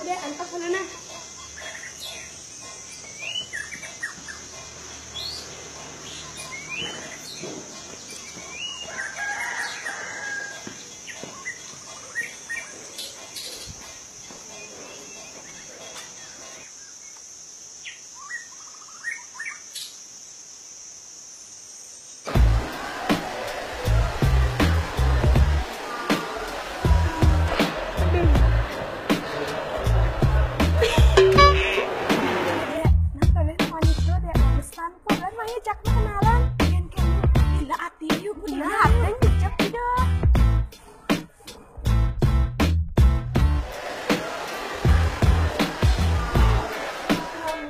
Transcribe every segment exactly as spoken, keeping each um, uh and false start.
Nah, deh, antos sana, nah. Nah, kalian wanita deh, pesan kok, kalian mau ajak kenalan? Kalian kan gila hati, yuk, gila hati, cocok tidak?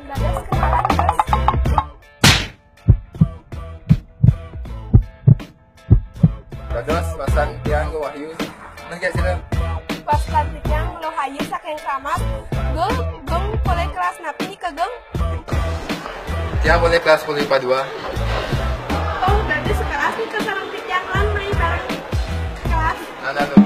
Dados kenalan, guys. Dados, pesan titiang Wahyu. Nah, kayak sini. Pesan titiang Wahyu saking Kramat. Geng, geng, boleh kelas napi ke geng? Ya, boleh kelas sepuluh IPA dua. Oh, berarti sekelas nih ke sareng titiang lan main bareng kelas. Nah, nah, tuh.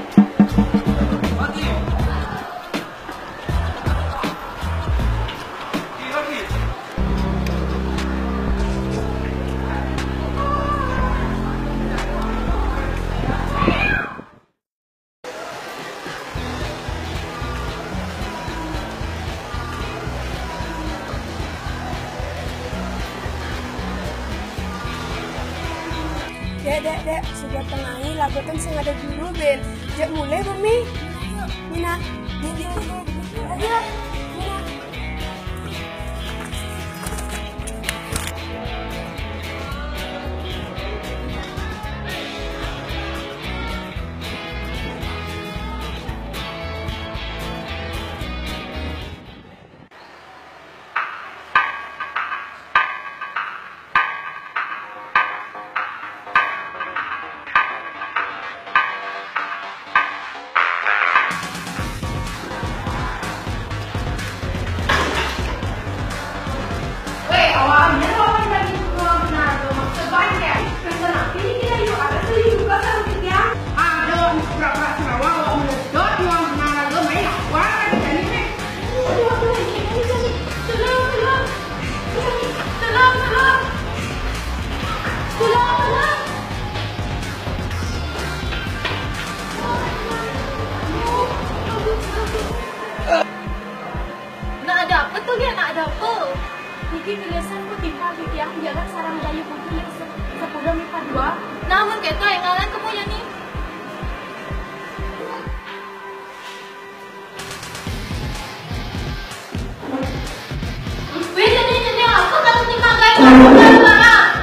Dek, dek, dek, sudah tengai, lagotan sing ada guru, ben. Jak mulai, Bumi. Mina, Mina, Mina, Mina. Weh, awalnya lo kan lagi semua benar lo maksud banyak. Pesan apa ini kita yuk, ada tuh juga sama dia. Aduh, pura-pura sama lo, lo meledot, lo mana lo main, wah, jadi nih. Aduh, aduh, ini, ini, ini. Tolong, tolong. Tolong, tolong. Tolong, tolong. Nak ada apa tu, Lia? Nak ada apa? Niki gelisan ku timpal titiang, jalan sarang dayu buku yang se-, sepuluh mipa dua. Namun kita yang ngalan kamu ya ni. Weh, jadi, jadi apa kalau kita makan?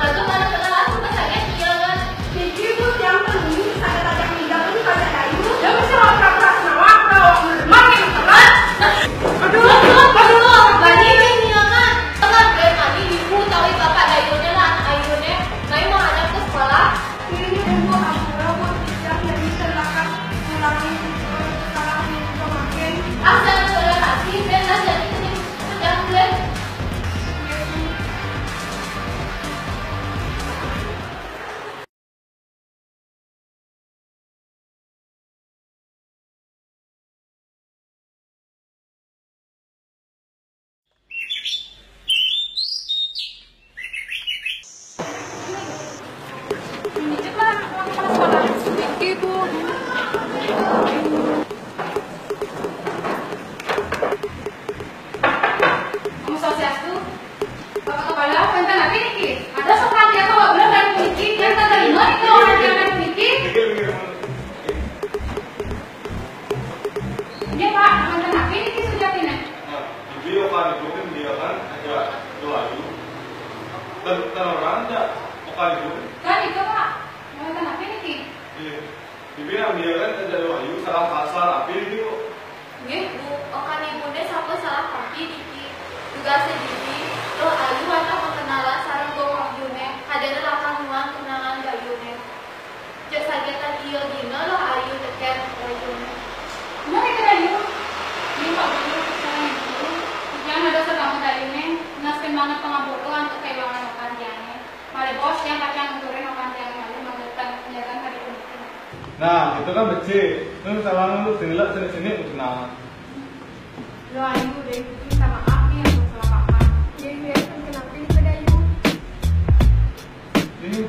Lalu mana kenal aku pas saya jalan. Jadi, Bu, yang penting saya tajam tinggal itu saja kayu. Ya, bisa pura-pura kenal aku, orang lemah yang telat. Aduh, aduh, aduh, aduh, bani ini, Mama. Tengah bulan tadi, ibu tahu bapak dayunya lah, anak ayunya. Saya mau anak ke sekolah. Ini, Bu, ampura, Bu. Sadidi, Luh Ayu wantah makenalan sareng Luh Wahyune, kadena lakar nuan tunangan gayune. Cek sagetan iya dina Luh Ayu teken gayune. Bener ya, Dayu? Iya, Pak Guru, sareng Ibu Guru. Titiang dados tetangga gayune, ngasken banget pangapura antuk kaiwangan okan tiange. Malih bos, tiang pacang nuturin okan tiange malih manggihin penjagaan kadi puniki. Nah, itu kan becik. Terus salah lu sini lah, sini, sini, nah. Luh Ayu, Dayu Putri minta maaf nih yang salah paham. Dayu, ya, kan kenapa nih, Pak Dayu? Ini